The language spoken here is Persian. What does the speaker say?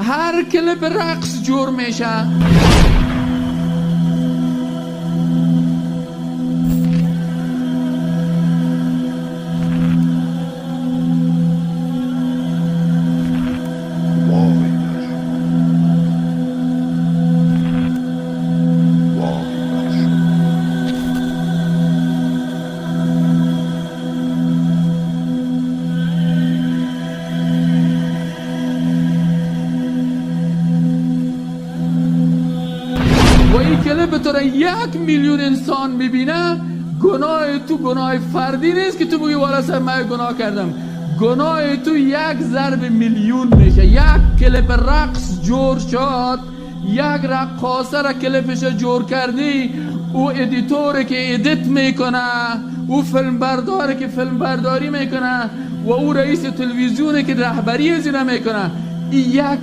هر کلیپ رقص جور میشه. وای بر شما، وای بر شما. و این کلیپ تو را 1 میلیون انسان میبینه. گناه تو گناه فردی نیست که تو بگی والا سر من گناه کردم. گناه تو یک ضرب میلیون میشه. یک کلیپ رقص جور شد، یک رقاصه را کلیپش جور کردی، او editor که edit میکنه، او فیلم برداره که فیلم برداری میکنه و او رئیس تلویزیونه که رهبری از میکنه، این یک